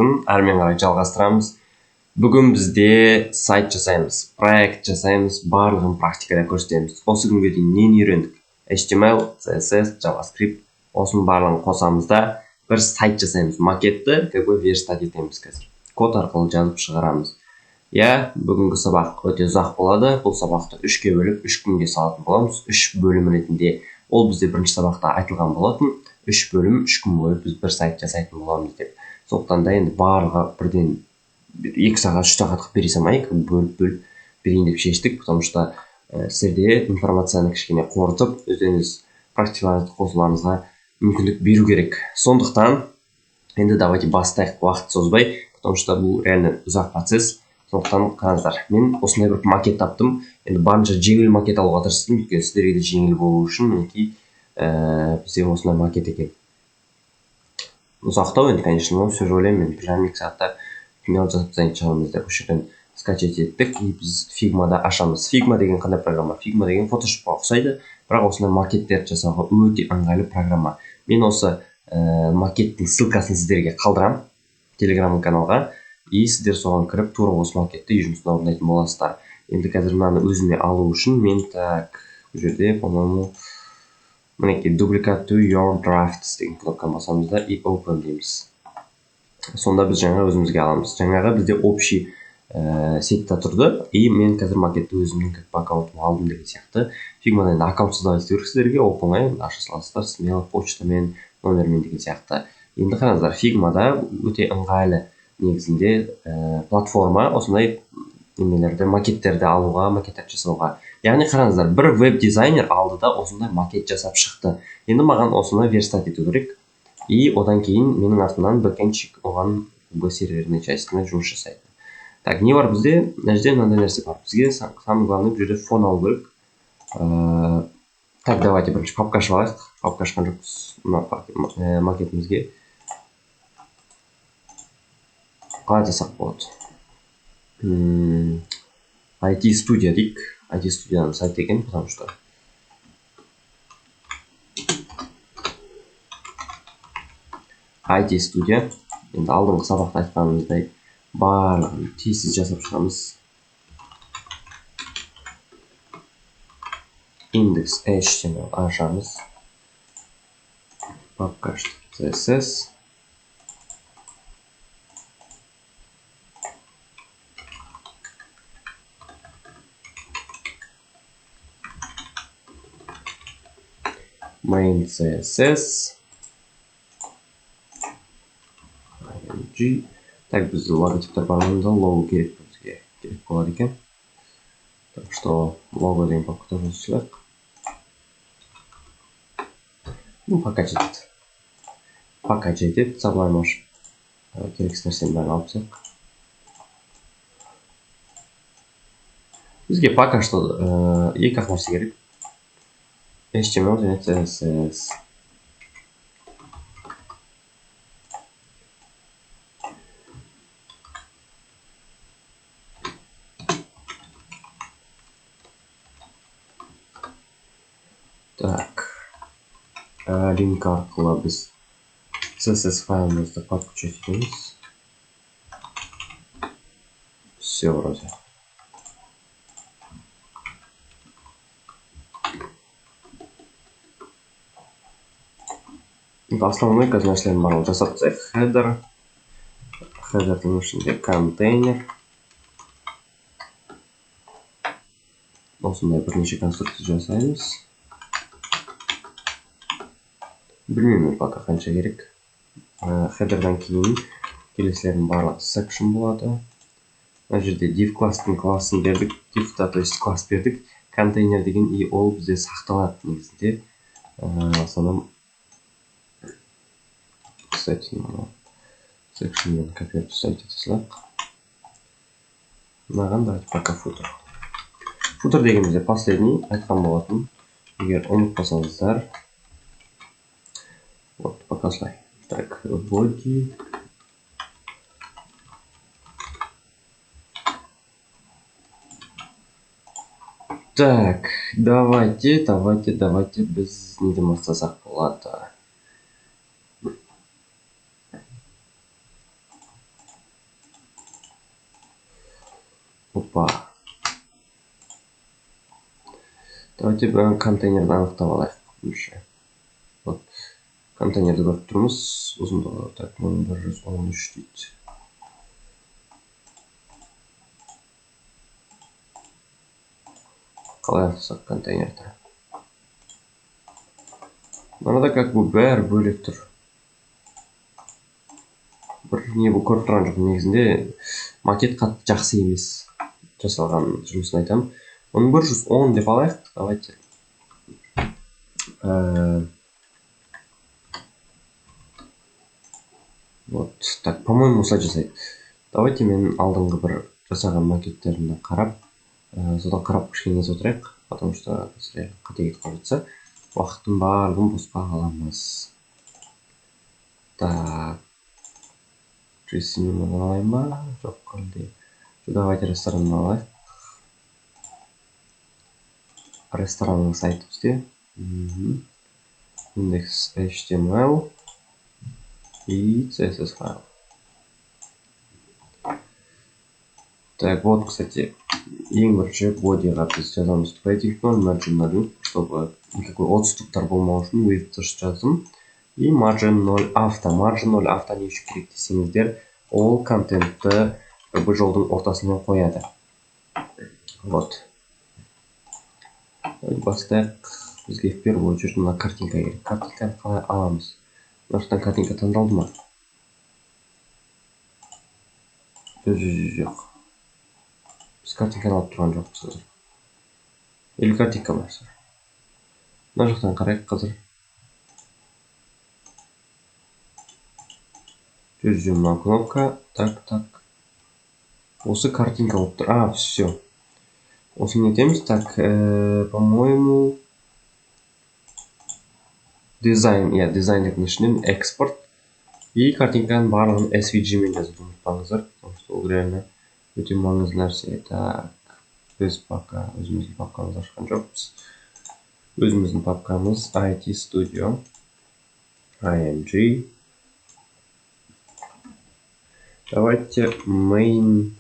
Бүгін әрмен қарай жалғастырамыз. Бүгін бізде сайт жасаймыз, проект жасаймыз, барлығын практикада көрсетеміз. Осы күнге дейін нені үйрендік? HTML, CSS, JavaScript, осының барлығын қосамыз да бір сайт жасаймыз. Макетті как бы верстать етеміз қазір. Код арқылы жазып шығарамыз. Иә, бүгінгі сабақ өте ұзақ болады. Бұл сабақты 3-ке бөліп, 3 күнге салатын боламыз. 3 бөлім ретінде. Ол бізде бірінші сабақта айтылған болатын. 3 бөлім, 3 күн бойы біз бір сайт жасайтын боламыз деп. Сондықтан да енді барлығы бірден 2 сағат, 3 сағаттық бере салмай, бөліп-бөліп берейін деп шештік, потому что сіздерде информацияны кішкене қорытып, өздеріңіз практикаларыңызды қосуларыңызға мүмкіндік беру керек. Сондықтан енді давайте бастайық, уақыт созбай, потому что бұл реально ұзақ процесс. Сондықтан қараңыздар, мен осындай бір макет таптым. Енді барынша жеңіл макет алуға тырыстым, өйткені сіздерге де жеңіл болу үшін мінекей, бізде осындай макет екен. Ұзақтау енді, конечно, но все же ойлаймын, мен бір жарым екі сағатта финал жасап тастайтын шығармыз деп. Осы жерден скачать еттік и біз Figma-да ашамыз. Figma деген қандай программа? Figma деген Photoshop-қа ұқсайды, бірақ осындай макеттерді жасауға өте ыңғайлы программа. Мен осы макеттің ссылкасын сіздерге қалдырамын Telegram каналға, и сіздер соған кіріп тура осы макетті үй жұмысына орындайтын боласыздар. Енді қазір мынаны өзіме алу үшін мен так бұл жерде, по-моему, мінекей duplicate to your drafts деген кнопканы басамыз да и open дейміз. Сонда біз жаңа өзімізге аламыз. Жаңағы бізде общий сетьта тұрды, и мен қазір макетті өзімнің как бы аккаунтыма алдым деген сияқты. Figma-да енді аккаунт создавать ету керек сіздерге, оп оңай аша саласыздар, смело почтамен, номермен деген сияқты. Енді қараңыздар, Figma-да өте ыңғайлы негізінде платформа осындай немелерді, макеттерді алуға, макеттер жасауға. Яғни қараңыздар, бір веб-дизайнер алды да осындай макет жасап шықты. Енді маған осыны верстать ету керек. И одан кейін менің артымнан бэкэндщик оған серверный частьына жұмыс жасайды. Так, не бар бізде? Мына жерде мынандай нәрсе бар. Бізге самое главное бұл жерде фон алу керек. Так, давайте бірінші папка ашып алайық. Папка ашқан жоқпыз мына макетімізге. Қалай жасақ болады? IT студия дейік. IT студияның сайты екен, потому что IT студия. Енді алдыңғы сабақта айтқанымыздай барлығын тез-тез жасап шығамыз. Индекс HTML ашамыз. Папка аштық, CSS. Main CSS. IMG. Так, бізде логотиптер бар, мұнда лого керек бізге, керек болады екен. Так что лого деген папка тоже жасайық. Ну, пока жетеді. Пока жетеді, Sublime ашып, керексіз нәрсенің бәрін алып тастайық. Бізге пока что екі ақ нәрсе керек. HTML және CSS. Так, линк арқылы біз CSS файлымызды подключать етеміз. Все вроде. Основной қазір нәрселердің барлығын жасап тастайық. Header. Header'дің ішінде контейнер. Осындай бірнеше конструкция жасаймыз. Білмеймін пока қанша керек. Header'дан кейін келесілердің барлығы section болады. Мына жерде div класстың классын бердік. Div'та, то есть класс бердік. Контейнер деген, и ол бізде сақталады негізінде. Основном, кстати, section-мен копировать ставить ете салайық. Мынаған давайте пока footer. Footer дегенімізде последний айтқан болатын. Егер ұмытпасаңыздар. Вот, пока осылай. Так, body. Так, давайте біз неден бастасақ болады? Опа. Давайте бір контейнерді анықтап алайық бірінші. Вот. Контейнерді көріп тұрмыз. Ұзындығы так 1113 дейді. Қалай анықтасақ контейнерді? Мынада как бы бәрі бөлек тұр. Бір не бұл көріп тұрған жоқ. Негізінде макет қатты жақсы емес жасалған жұмысын айтамын. 1110 деп алайық. Давайте. Вот, так, по-моему, осылай жасайды. Давайте мен алдыңғы бір жасаған макеттерімді қарап, содан қарап кішкене жазып отырайық, потому что реально қате кетіп қалып жатса, уақыттың барлығын босқа аламыз. Так. Джейсоннан алайын ба? Жоқ, әлде. Давайте рестораннан алайық. Ресторанның сайты бізде. Индекс HTML и CSS файл. Так, вот, кстати, ең бірінші бодиға біз жазамыз padding 0, margin 0, чтобы никакой отступтар болмау үшін width жаздым. И margin 0 авто. Margin 0 авто не үшін керек десеңіздер, ол контентті как бы жолдың ортасымен қояды. Вот. Давайте бастайық. Бізге в первую очередь мына картинка керек. Картинканы қалай аламыз? Мына жақтан картинка таңдалды ма? Жоқ. Біз картинканы алып тұрған жоқпыз қазір. Или картинка ма? Мына жақтан қарайық қазір. Жүз мына кнопка. Так, так. Осы картинка болып тұр. А, все. Осыны нетеміз. Так, по-моему, дизайн, иә, дизайн деп ішінен экспорт. И картинканың барлығын SVG мен жазуды ұмытпаңыздар, потому что ол реально өте маңызды нәрсе. Так, біз пока өзіміздің папкамызды ашқан жоқпыз. Өзіміздің папкамыз IT Studio IMG. Давайте main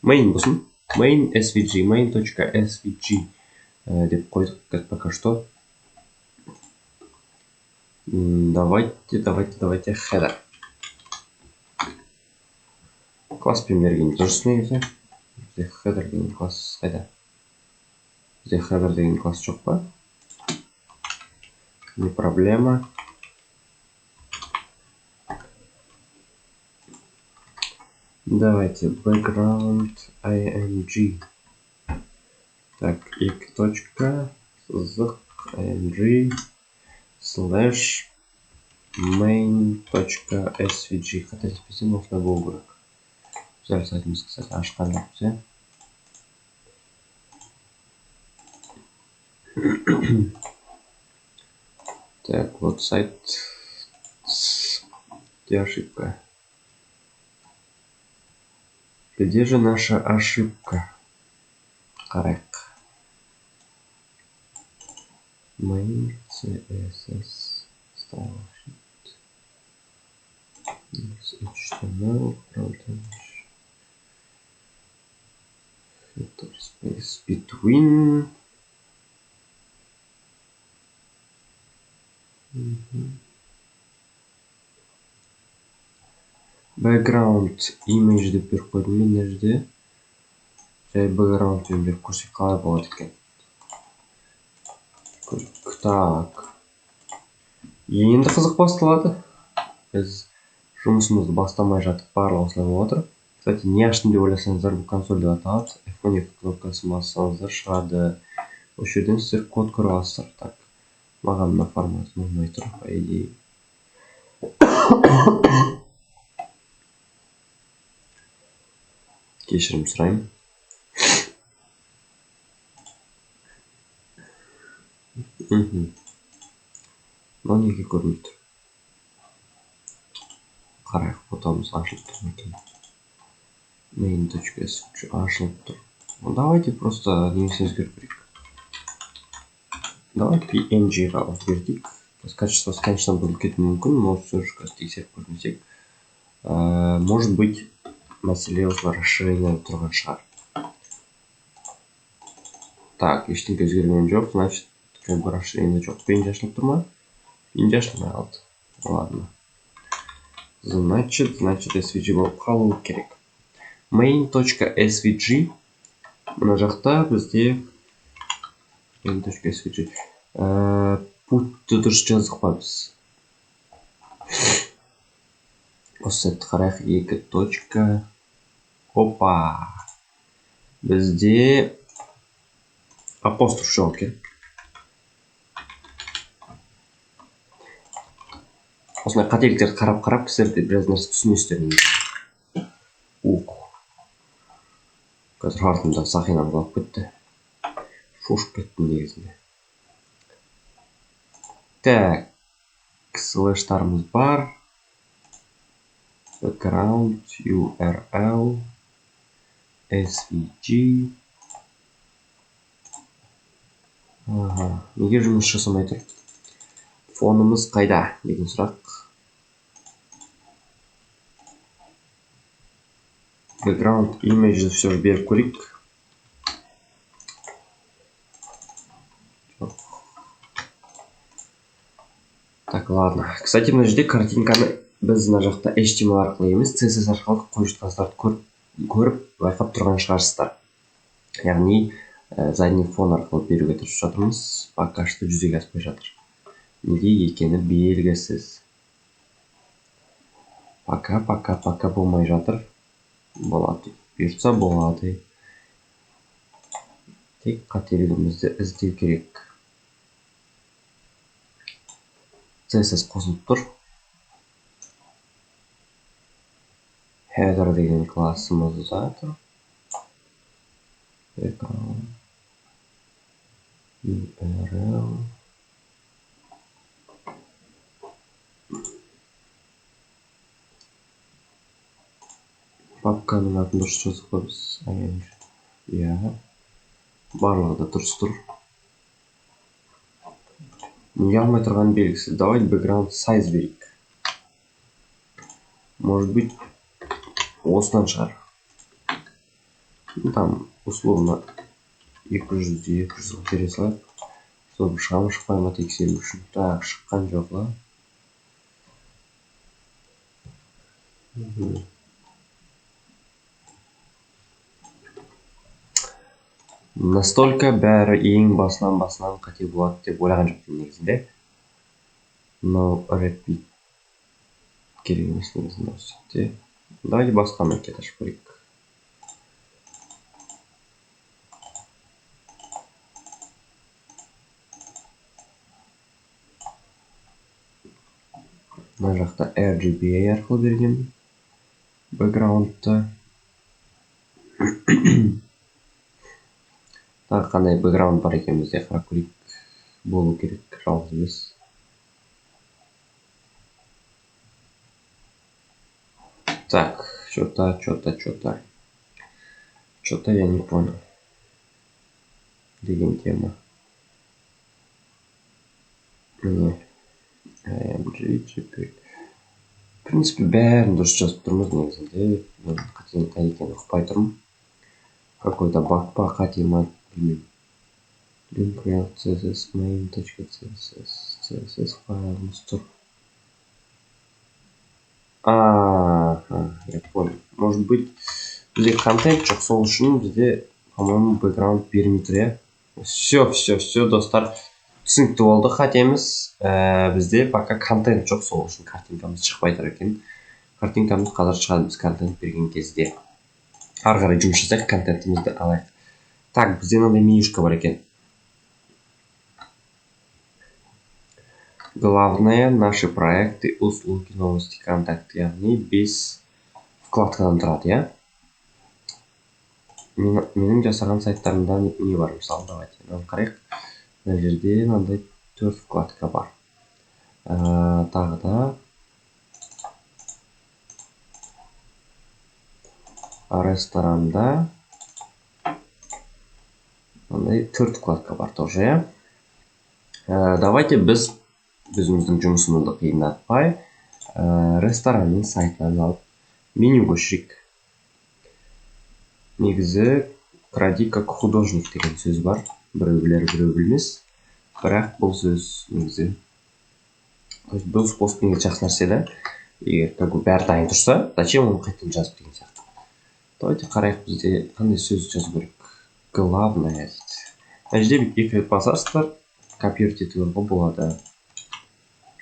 болсын. Main SVG, main.svg деп қойдық пока что. Давайте header. Класспен берген дұрыс негізі. Бізде header деген класс қайда? Бізде header деген класс жоқ па? Не проблема. Давайте background img. Так, екі точка, сызық, img, слэш, main.svg. Қателеспесем, осылай болу керек. Біз әлі сайтымызды, кстати, ашқан жоқпыз, иә? Так, вот сайт. Где ошибка? Где же наша ошибка? Қарайық. Main CSS style sheet. HTML, front filter space between. Background image деп беріп қойдым мен мына жерде. Жай background пен беріп көрсек қалай болады екен. Так. Енді қызық басталады. Біз жұмысымызды бастамай жатып барлығы осылай болып отыр. Кстати, не аштым деп ойласаңыздар, бұл консоль деп аталады. F12 кнопкасын бассаңыздар шығады. Осы жерден сіздер код көре аласыздар. Так. Маған мына формат ұнамай тұр, по идее. Кешірім сұраймын. Мынау неге көрінбей тұр? Қарайық, фотомыз ашылып тұр ма екен? Main.svg ашылып тұр. Давайте просто немесе өзгертіп көрейік. Давай PNG-ға өзгертейік. Качествосы, конечно, бұзылып кетуі мүмкін, но все же қазір тексеріп көрмесек. Может быть, мәселе осылар расширение тұрған шығар. Так, ештеңе өзгерген жоқ, значит, как бы расширение жоқ. PNG ашылып тұр ма? PNG ашылмай қалды. Ладно. Значит, SVG болып қалуы керек. Main.svg. Мына жақта бізде main.svg. Путті дұрыс жаздық па біз? Осы сәтті қарайық. 2 точка. Опа. Бізде апостроф жоқ екен. Осындай қателіктерді қарап-қарап сіздер де біраз нәрсе түсінесіздер негізі. Ух. Қазір артымда сақинам құлап кетті. Шошып кеттім негізінде. Так, слэштарымыз бар. Background, URL, SVG. Ага, неге жұмыс жасамай тұр? Фонымыз қайда деген сұрақ. Background image все же беріп көрейік. Так, ладно. Кстати, мына жерде картинканы біз мына жақта HTML арқылы емес, CSS арқылы қойып жатқандарды көріп, байқап тұрған шығарсыздар. Яғни, задний фон арқылы беруге тырысып жатырмыз. Пока что жүзеге аспай жатыр. Неге екені белгісіз. Пока болмай жатыр. Болады. Бұйыртса болады. Тек қателігімізді іздеу керек. CSS қосылып тұр. Header деген классымыз да тұр. Background URL. Папканың атын дұрыс жаздық па біз? Иә. Барлығы да дұрыс тұр. Неге алмай тұрғаны белгісіз. Давайте background size берейік. Может быть, осыдан шығар. Там, условно, 200 200 бере салайық. Чтобы шыға ма, шықпай ма тексеру үшін. Так, шыққан жоқ, ла. Настолько бәрі ең басынан қате болады деп ойлаған жоқпын негізінде. No repeat керек емес негізінде осы сәтте. Давайте басқа макет ашып көрейік. Мына жақта RGBA арқылы берген бэкграундты. Тағы қандай бэкграунд бар екен бізде қарап көрейік. Болу керек, жалғыз емес. Так, чё-то. Чё-то я не понял. Деген тема. Міне. AMG, JPEG. В принципе, бәрін дұрыс жазып тұрмыз негізінде. Мен қателік қай екенін ұқпай тұрмын. Какой-то баг па, қате ма, білмеймін. Link rel CSS main.css CSS файлымыз тұр. Ага, я понял. Может быть, бізде контент жоқ, сол үшін бізде, по-моему, бэкграунд бермей тұр, иә? Все, достар. Түсінікті болды қатеміз. Бізде пока контент жоқ, сол үшін картинкамыз шықпай тұр екен. Картинкамыз қазір шығады біз контент берген кезде. Ары қарай жұмыс жасайық, контентімізді алайық. Так, бізде мынандай менюшка бар екен. Главное, наши проекты, услуги, новости, контакты. Яғни 5 вкладкадан тұрады, иә? Менің жасаған сайттарымда не бар, мысалы, давайте мынаны қарайық. Мына жерде мынандай 4 вкладка бар. Тағы да ресторанда мынандай 4 вкладка бар тоже, иә? Давайте біз өзіміздің жұмысымызды қиындатпай, ресторанның сайтынан алып Меню көшірейік. Негізі кради как художник деген сөз бар. Біреу білер, біреу білмес. Бірақ бұл сөз негізі, то есть бұл способ негізі жақсы нәрсе да. Егер как бы бәрі дайын тұрса, зачем оны қайтадан жазып деген сияқты. Давайте қарайық, бізде қандай сөз жазу керек. Главное дейді. Мына жерде бүйтіп екі рет басасыздар, копировать етуге болады.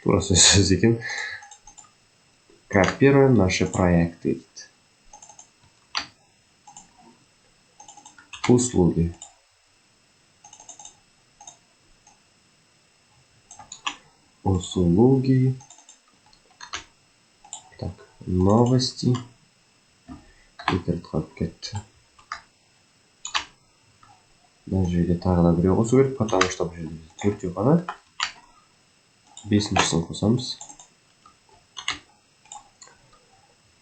Тура сөз екен. Копируем наши проекты дейді. Услуги. Услуги. Так, новости. Екі рет қалып кетті. Мына жерге тағы да біреу қосу керек, потому что бұл жерде бізде төртеу ғана. Бесіншісін қосамыз.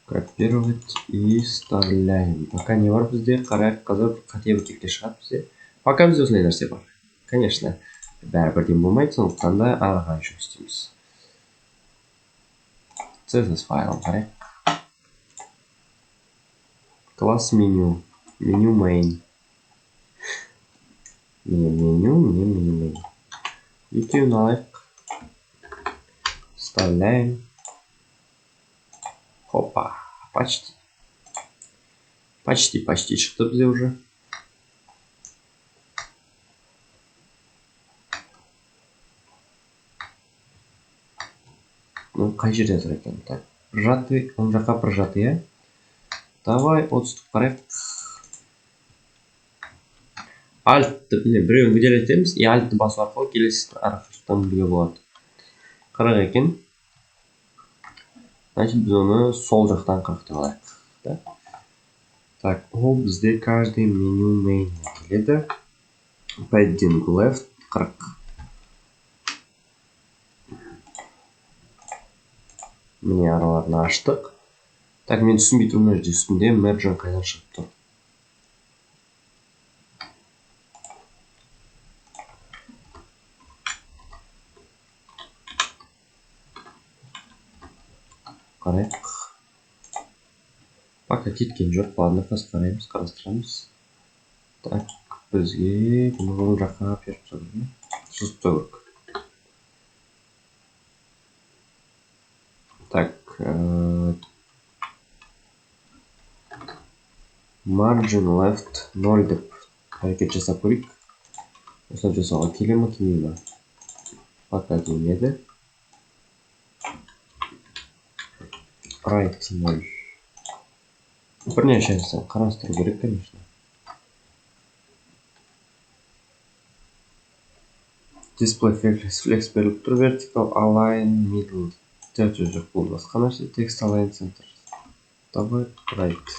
Копировать и вставляем. Пока не бар бізде, қарайық, қазір қате бітекке шығады бізде. Пока бізде осындай нәрсе бар. Конечно, бәрі бірден болмайды, сондықтан да ары қарай жұмыс істейміз. CSS файлын қарайық. Класс меню, меню main. Міне меню, міне меню main. Екеуін алайық. Вставляем. Хопа, почти. Почти, почти шықты бізде уже. Ну, қай жерде тұр екен? Так, прижатый, оң жаққа прижатый, иә? Давай, отступ қарайық. Альтты, міне, біреуін выделять етеміз, и альтты басу арқылы келесі арақашықтан білуге болады. 40 екен. Значит, біз оны сол жақтан 40 деп алайық. Да? Так, ол бізде каждый меню main келеді. Padding left 40. Міне араларын аштық. Так, мен түсінбей тұрмын, мына жерде үстінде margin қайдан шығып тұр? Қарайық. Пока кеткен жоқ. Ладно, қазір қараймыз, қарастырамыз. Так, бізге бұны оң жаққа беріп тастау керек, сызып тастау керек. Так, margin left 0 деп әрекет жасап көрейік. Осылай жасауға келе ме, келмей ме? Пока келмеді. Right 0. Бірнеше нәрсені қарастыру керек, конечно. Display flex беріліп тұр, vertical align middle. Жоқ, жоқ, жоқ, бұл басқа нәрсе. Text align center. Давай right.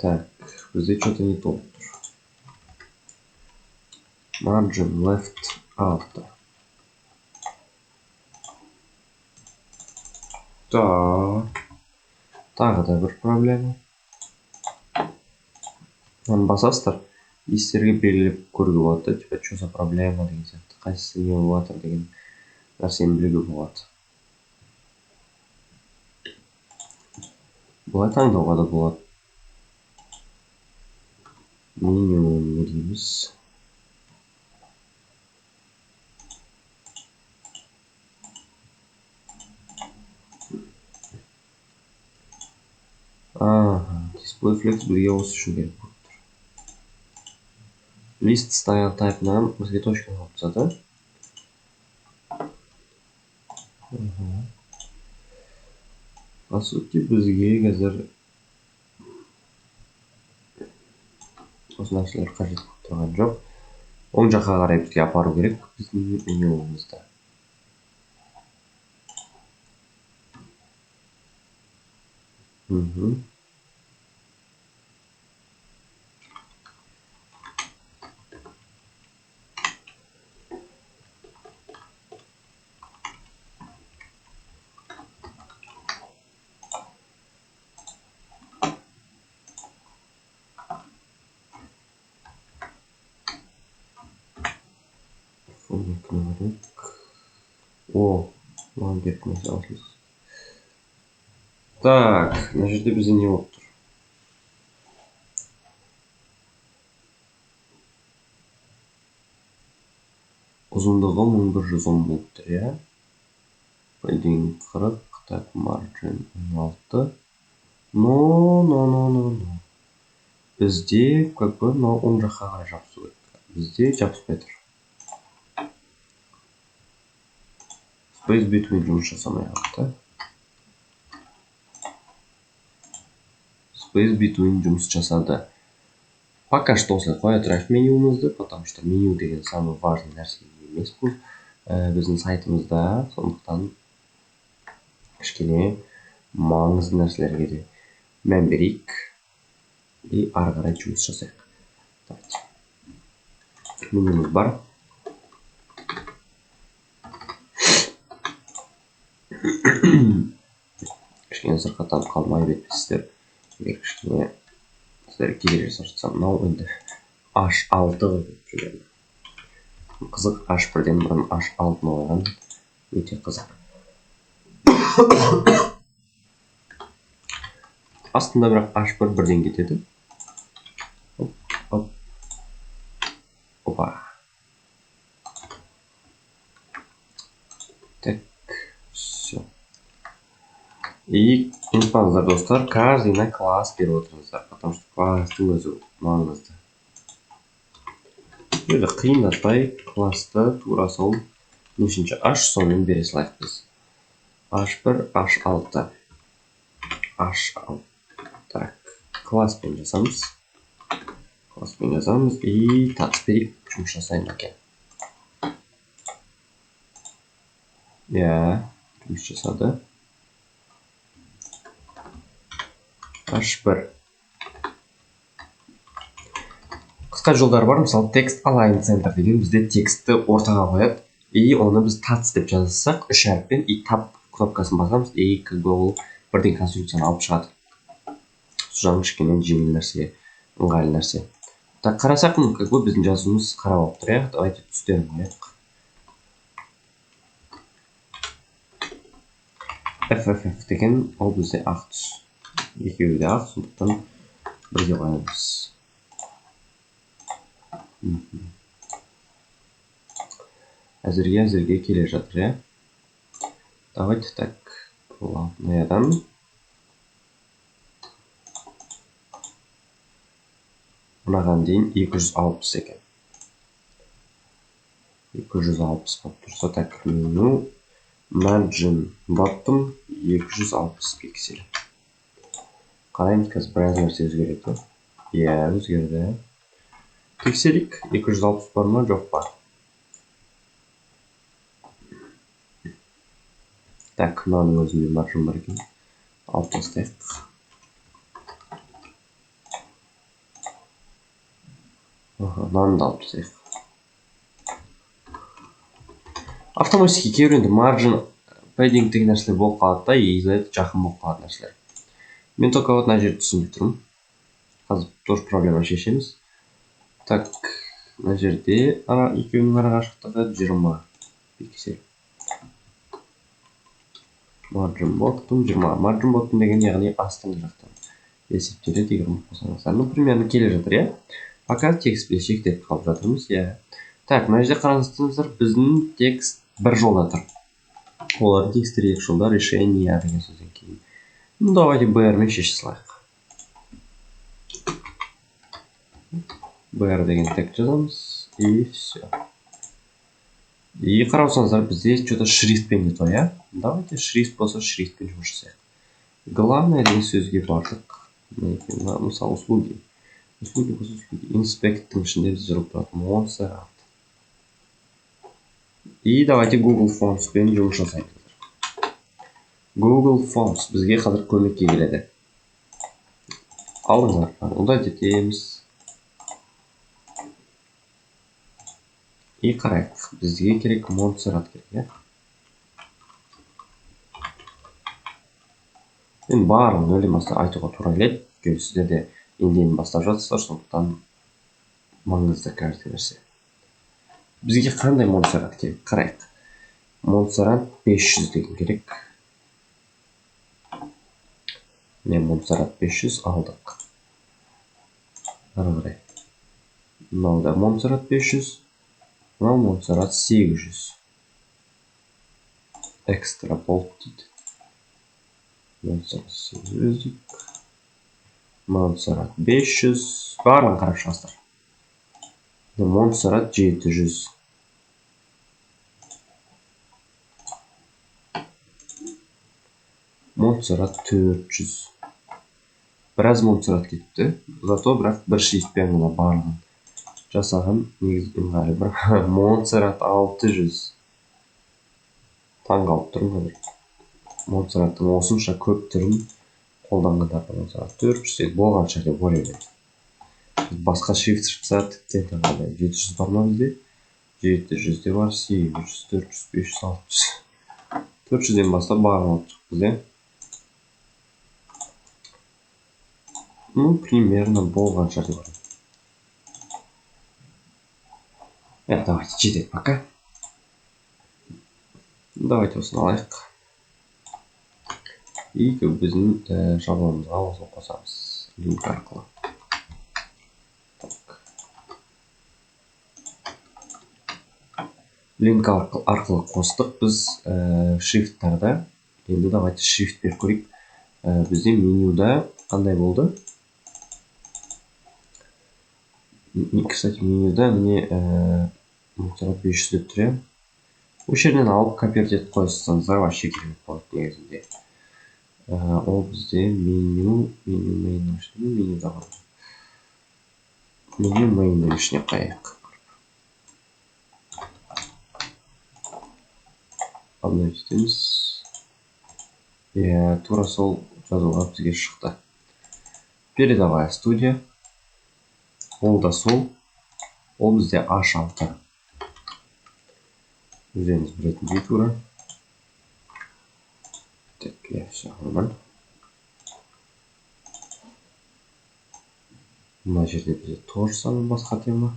Так, бізде что-то не то болып тұр. Margin left auto. Так. Тағы да бір проблема. Мынаны басасыздар, и сіздерге белгілеп көруге болады да, типа, что за проблема деген сияқты, қайсысы не болып жатыр деген нәрсені білуге болады. Былай таңдауға да болады. Меню не дейміз? Ага, display flex бізге осы үшін керек болып тұр. List style type-нан бізге точканы алып тастады. По сути, бізге қазір осы нәрселер қажет болып тұрған жоқ. Оң жаққа қарай бізге апару керек біздің менюімізді. Он екіні көрейік. О, маған керек нәрсе аласыз. Так, мына жерде бізде не болып тұр? Ұзындығы 1110 болып тұр, иә? Padding 40, так, margin 16. Но, но, но, но, но. Бізде, как бы, мынау оң жаққа қарай жабысу керек. Бізде жабыспай тұр. Space between жұмыс жасамай қалды. Space between жұмыс жасады. Пока что осылай қоя тұрайық менюмызды, потому что меню деген самый важный нәрсе емес бұл, біздің сайтымызда, сондықтан кішкене маңызды нәрселерге де мән берейік и ары қарай жұмыс жасайық. Давайте. Менюміз бар. Кішкене сырқаттанып қалдым, айып етпесіздер. Егер кішкене сіздерге кедергі жасап жатсам, мынау енді H6 ғой примерно. Қызық, H1-ден бұрын H6-ны қойған. Өте қызық. Астында бірақ H1 бірден кетеді. Оп, оп. Опа. Так, всё. И ұмытпаңыздар, достар, каждый на класс беріп отырыңыздар, потому что класстың өзі маңызды. Бұл жерде қиындатпай классты тура сол нешінші H сонымен бере салайық біз. H1, H6. H6. Так, класспен жазамыз. Класспен жазамыз и татыс берейік, жұмыс жасай ма екен. Иә, жұмыс жасады. H1. Қысқа жолдар бар, мысалы текст align center деген бізде текстті ортаға қояды. И оны біз тац деп жазсақ, үш әріппен и tab кнопкасын басамыз, и как бы ол бірден конструкцияны алып шығады. Сол жағын кішкене жеңіл нәрсе, ыңғайлы нәрсе. Так, қарасақ, как бы біздің жазуымыз қара болып тұр, иә? Давайте түстерін қояйық. F, F, F деген ол бізде ақ түс. Екеуі де ақ, сондықтан бірге қоямыз. Әзірге келе жатыр, иә? Давайте так, главныйдан мынаған дейін 260 екен. 260 болып тұрса, так, меню margin bottom 260 пиксель. Қараймыз, қазір біраз нәрсе өзгереді. Иә, өзгерді. Тексерейік, 260 бар ма, жоқ па? Так, мынаның өзінде маржин бар екен. Алып тастайық. Аха, мынаны да алып тастайық. Автоматически кейбір енді маржин, padding деген нәрселер болып қалады да, и из-за этого жақын болып қалатын нәрселер. Мен только вот мына жерді түсінбей тұрмын. Қазір тоже проблема шешеміз. Так, мына жерде екеуінің арақашықтығы 20 пиксель. Margin bottom 20. Margin bottom деген яғни астыңғы жақтан есептеледі, егер ұмытып қалсаңыздар. Ну, примерно келе жатыр, иә? Пока текстпен шектеліп қалып жатырмыз, иә. Так, мына жерде қараңыздар, біздің текст бір жолда тұр. Олардың текстері екі жолда, решение деген сөзден кейін. Ну, давайте B R мен шеше салайық. B R деген текст жазамыз, и все. И қарасаңыздар, бізде что-то шрифтпен не то, иә? Давайте шрифт болса, шрифтпен жұмыс жасайық. Главное деген сөзге бардық. Мінекей, мына, мысалы, услуги. Услуги болса, услуги. Инспекттің ішінде біз жазылып тұратын Montserrat. И давайте Google Fonts-пен жұмыс жасаймыз. Google Fonts бізге қазір көмекке келеді. Алдыңыздар, удалить етеміз. И қарайық, бізге керек Montserrat керек, иә? Мен барлығын нөлден бастап айтуға тура келеді, өйткені сіздер де енді енді бастап жатырсыздар, сондықтан маңызды каждый нәрсе. Бізге қандай Montserrat керек? Қарайық. Montserrat 500 деген керек. Міне, Montserrat 500 алдық. Ары қарай. Мынау да Montserrat 500, мынау Montserrat 800. Экстра болт дейді. Montserrat 800 дейік. Montserrat 500. Барлығын қарап шығасыздар. Montserrat 700. Montserrat 400. Біраз Montserrat кетіпті. Зато бірақ бір шрифтпен ғана барлығын жасаған негізі ыңғайлы. Бірақ Montserrat 600. Таң қалып тұрмын қазір. Montserrat'тың осынша көп түрін қолданғандар. Montserrat 400 енді болған шығар деп ойлаймын. Басқа шрифт шықса тіптен таң қалмаймын. 700 бар ма бізде? 700 де бар, 800, 400, 500, 600. 400-ден бастап барлығын алып шықпыз, иә? Ну, примерно болған шығар деп ойлаймын. Давайте, жетеді пока. Давайте осыны алайық. И біздің шаблонымызға осыны қосамыз линк арқылы. Так. Линк арқылы қостық біз шрифттарды. Енді давайте шрифт беріп көрейік. Бізде менюда қандай болды? Кстати, менюда міне Montserrat 500 деп тұр, иә. Осы жерден алып копировать етіп қойсаңыздар вообще керемет болады негізінде. Ол бізде меню мейннің ішінде, менюда бар. Меню мейннің ішіне қояйық. Обновить етеміз. Иә, тура сол жазуға бізге шықты. Передовая студия. Ол да сол. Ол бізде H6. Өздеріңіз білетіндей тура. Так, я все нормально. Мына жерде бізде тоже самый басқа тема.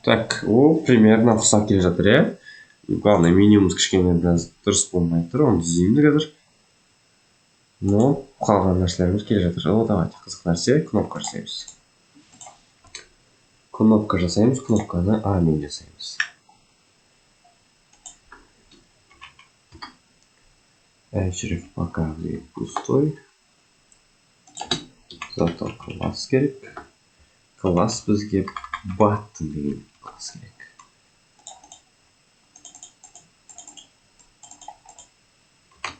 Так, ол примерно ұқсап келе жатыр, иә? Главное, менюміз кішкене біраз дұрыс болмай тұр, оны түзейміз қазір. Но қалған нәрселеріміз келе жатыр. О, давайте, қызық нәрсе, кнопка жасаймыз. Кнопка жасаймыз, кнопканы А мен жасаймыз. Href пока пустой. Зато класс керек. Класс бізге button деген класс керек.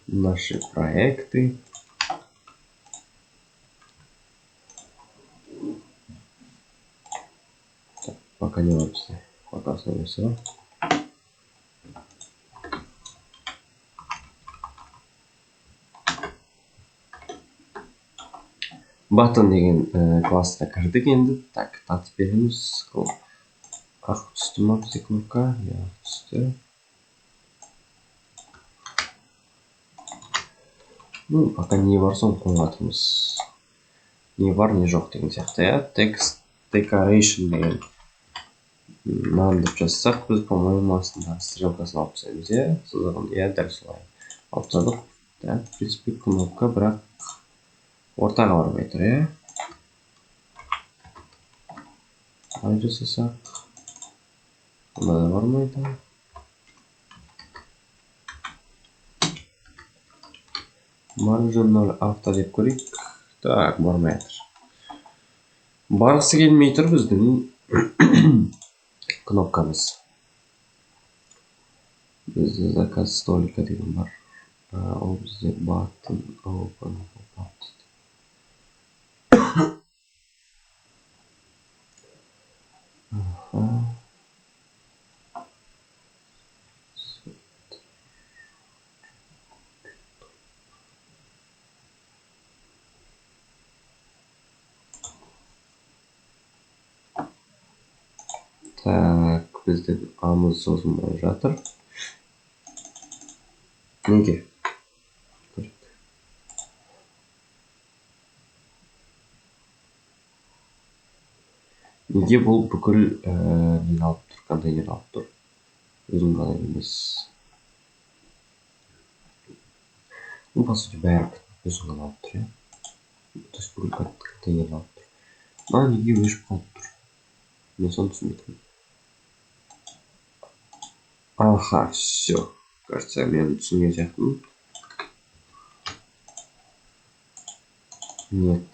Наши проекты. Так, пока не вообще. Пока остаемся. Button деген классқа кірдік енді. Так, татып береміз. Ақ түсті ма бізде кнопка? Иә, ақ түсті. Ну, пока не бар соны қойып жатырмыз. Не бар, не жоқ деген сияқты, иә. Text decoration деген нан деп жазсақ, біз, по-моему, астындағы стрелкасын алып тастаймыз, иә. Сызығын, иә, дәл солай алып тастадық. Так, в принципе, кнопка бірақ ортаға бармай тұр, иә. Қалай жасасақ, онда да бармайды. Margin 0 авто деп көрейік. Так, бармай жатыр. Барғысы келмей тұр біздің кнопкамыз. Бізде заказ столика деген бар. Ол бізде button open pop-up дейді. Аха. Так, біздің амыз созылмай жатыр. Неге? Неге бұл бүкіл нені алып тұр, контейнерді алып тұр? Өзін ғана емес. Ну, по сути, бәрі өзін ғана алып тұр, иә? То есть бүкіл контейнерді алып тұр. Мына неге өшіп қалып тұр? Мен соны түсінбей тұрмын. Аха, все. Кажется, мен түсінген сияқтымын. Нет,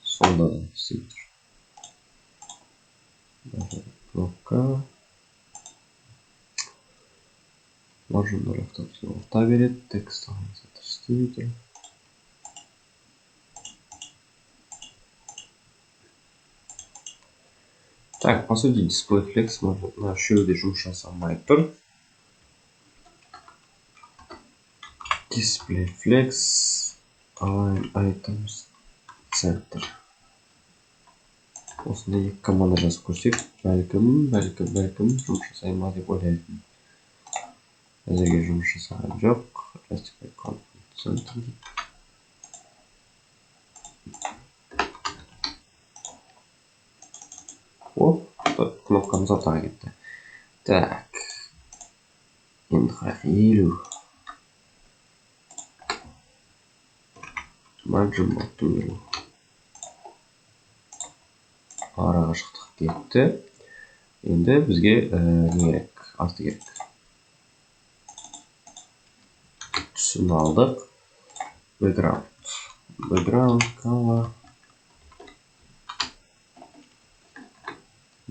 сонда да істемей тұр. Кнопка. Margin left орта береді, текст істемей тұр. Так, по сути, display flex мына үшеуі де жұмыс жасамай тұр. Display flex, align items center. Осындай екі команда жазып көрсек, бәлкім жұмыс жасай ма деп ойлайтын. Әзірге жұмыс жасаған жоқ. Justify content center. О, кнопкамыз ортаға кетті. Так. Енді қарайық, 50. Margin bottom 50. Ара қашықтық кетті. Енді бізге не керек? Арты керек. Түсін алдық. Background. Background color.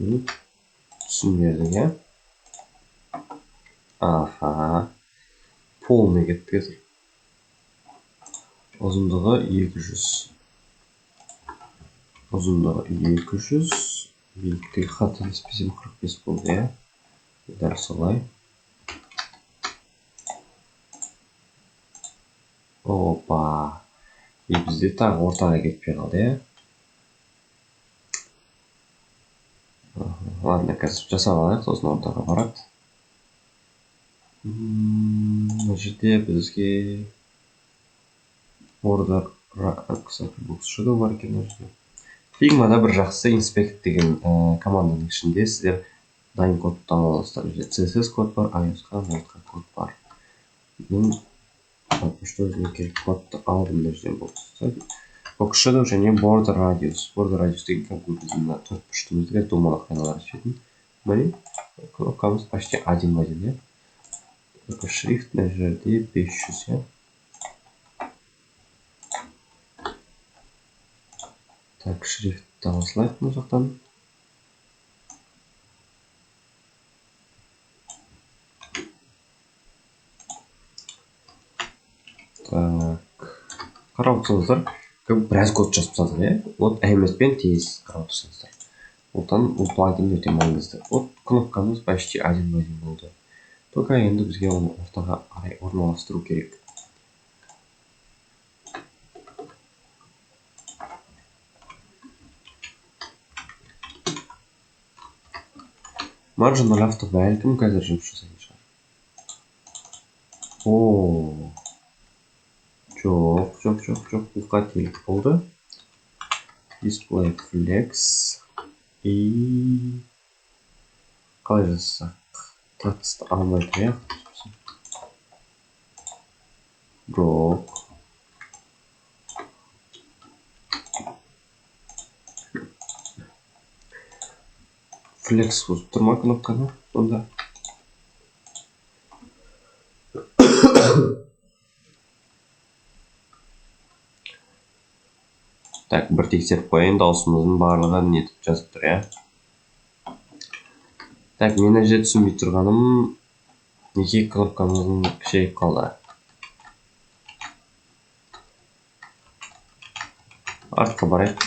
Түсін бердік, иә? Аха. Полный кетті қазір. Ұзындығы 200. Ұзындығы 200. Биіктігі қателеспесем 45 болды, иә? Дәл солай. Опа. И бізде тағы ортаға кетпей қалды, иә? Ладно, қазір жасап алайық, сосын ортаға барады. Мына жерде бізге border, кстати, box shadow бар екен мына жерде. Figma'да бір жақсы inspect деген команданың ішінде сіздер дайын кодты ала аласыздар. Бұл жерде CSS код бар, iOS-қа, Android-қа код бар. Мен что өзіме керек кодты алдым мына жерден. Box shadow және border radius. Border radius деген кәдімгі біздің мына төрт бұрыштымызды домалақ айналдырып жіберетін. Міне, кнопкамыз почти один в один, иә? Только шрифт мына жерде 500, иә? Так, шрифтті ала салайық мына жақтан. Так, қарап отырсаңыздар, біраз код жазып тастадық, иә? Вот Emmet-пен тез қарап отырсаңыздар. Одан бұл плагин өте маңызды. Вот кнопкамыз почти один в один болды. Только енді бізге оны ортаға қарай орналастыру керек. Margin left бәлкім қазір жұмыс жасайтын шығар. О, жоқ, бұл қателік болды. Display flex и қалай жазсақ? Текст алмай тұрайық. Жоқ. Flex болып тұр ма кнопканы сонда? Так, бір тексеріп қояйын, дауысымыздың барлығы нетіп жазып тұр, иә? Так, мен мына жерде түсінбей тұрғаным, неге кнопкамыздың кішірейіп қалды? Артқа барайық.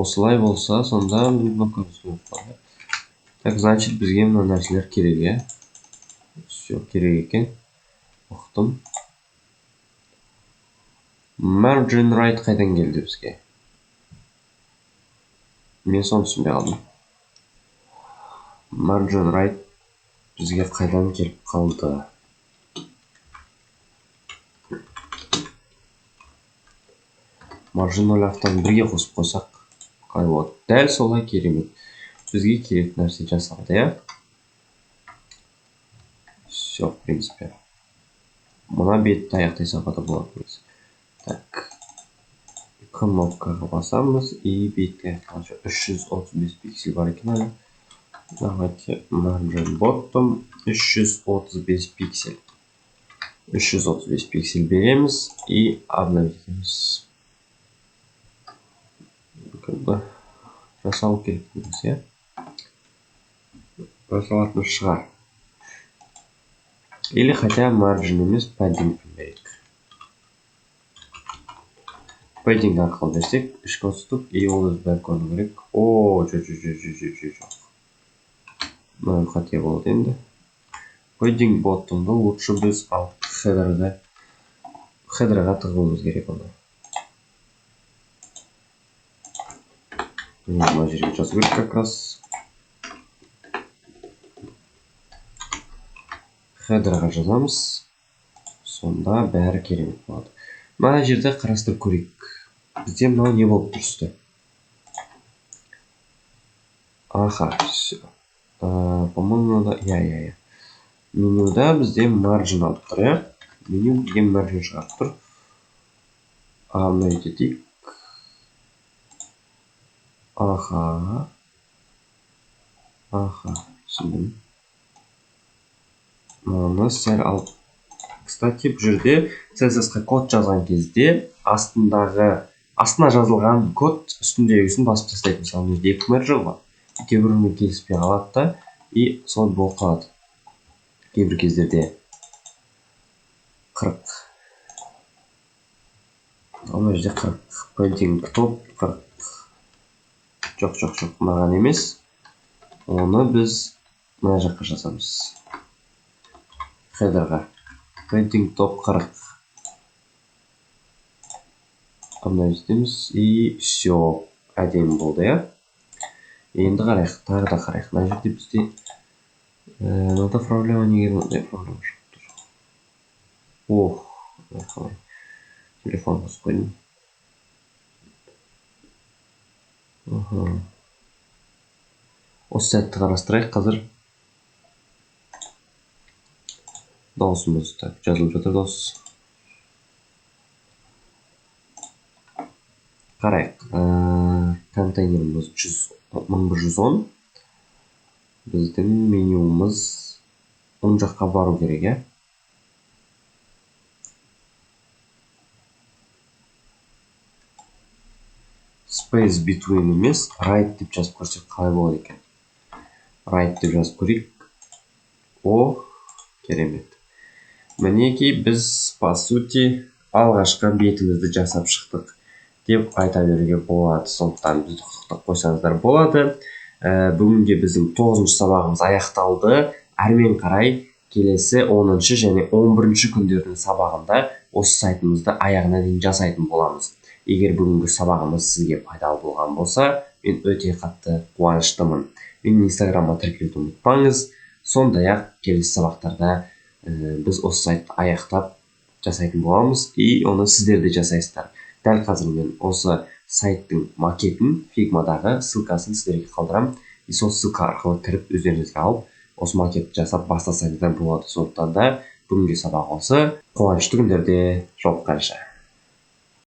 Осылай болса, сонда кнопкамыз болып қалды. Так, значит, бізге мына нәрселер керек, иә? Все, керек екен. Ұқтым. Margin right қайдан келді бізге? Мен соны түсінбей қалдым. Margin right бізге қайдан келіп қалды? Margin 0 автоны бірге қосып қойсақ қалай болады? Дәл солай керемет. Бізге керек нәрсе жасалды, иә? Все, в принципе. Мына бетті аяқтай салуға да болады негізі. Так. Кнопкаға басамыз и бетке аяқталғанша 335 пиксель бар екен әлі. Давайте margin bottom 335 пиксель. 335 пиксель береміз и обновить етеміз. Как бы жасалу керек негізі, иә? Жасалатын шығар. Или хотя margin емес, padding берейік. Padding арқылы берсек, ішкі отступ, и ол өзі бәрі көріну керек. О, жоқ, жоқ, жоқ, жоқ, жоқ, жоқ. Мынау қате болды енді. Padding bottom'ды лучше біз алып header'ға тығуымыз керек оны. Мына жерге жазу керек как раз. Header'ға жазамыз. Сонда бәрі керемет болады. Мына жерде қарастырып көрейік. Бізде мынау не болып тұрсты? Аха, всё. По-моему, надо... Я. Менюда бізде margin алып тұр, иә? Меню бізге margin шығарып тұр. Обновить етейік. Аха. Аха, түсіндім. Мынаны сәл алып. Кстати, бұл жерде CSS-қа код жазған кезде астына жазылған код үстіндегісін басып тастайды. Мысалы, мына жерде екі margin бар. Екеуі бір-бірімен келіспей қалады да, и сол болып қалады. Кейбір кездерде 40. Мына жерде 40. Padding top 40. Жоқ, жоқ, жоқ, мынаған емес. Оны біз мына жаққа жазамыз. Header'ға. Padding top 40. Обновить етеміз. И все. Әдемі болды, иә? Енді қарайық, тағы да қарайық. Мына жерде бізде мынада проблема, неге мынандай проблема шығып тұр? Ох, қалай. Телефон қосып қойдым. Аха. Осы сәтті қарастырайық қазір. Дауысымыз так жазылып жатыр дауыс. Қарайық. Контейнеріміз 1110. Біздің менюмыз оң жаққа бару керек, иә? Space between емес, right деп жазып көрсек қалай болады екен? Right деп жазып көрейік. О, керемет. Мінекей біз, по сути, алғашқы бетімізді жасап шықтық деп айта беруге болады. Сондықтан бізді құттықтап қойсаңыздар болады. Бүгінге біздің 9-шы сабағымыз аяқталды. Әрмен қарай келесі 10-шы және 11-ші күндердің сабағында осы сайтымызды аяғына дейін жасайтын боламыз. Егер бүгінгі сабағымыз сізге пайдалы болған болса, мен өте қатты қуаныштымын. Менің Инстаграмға тіркелуді ұмытпаңыз. Сондай-ақ келесі сабақтарда біз осы сайтты аяқтап жасайтын боламыз и оны сіздер де жасайсыздар. Дәл қазір мен осы сайттың макетін, Figma-дағы ссылкасын сіздерге қалдырамын. И сол ссылка арқылы кіріп өздеріңізге алып, осы макетті жасап бастасаңыздар болады. Сондықтан да бүгінгі сабақ осы. Қуанышты күндерде жолыққанша.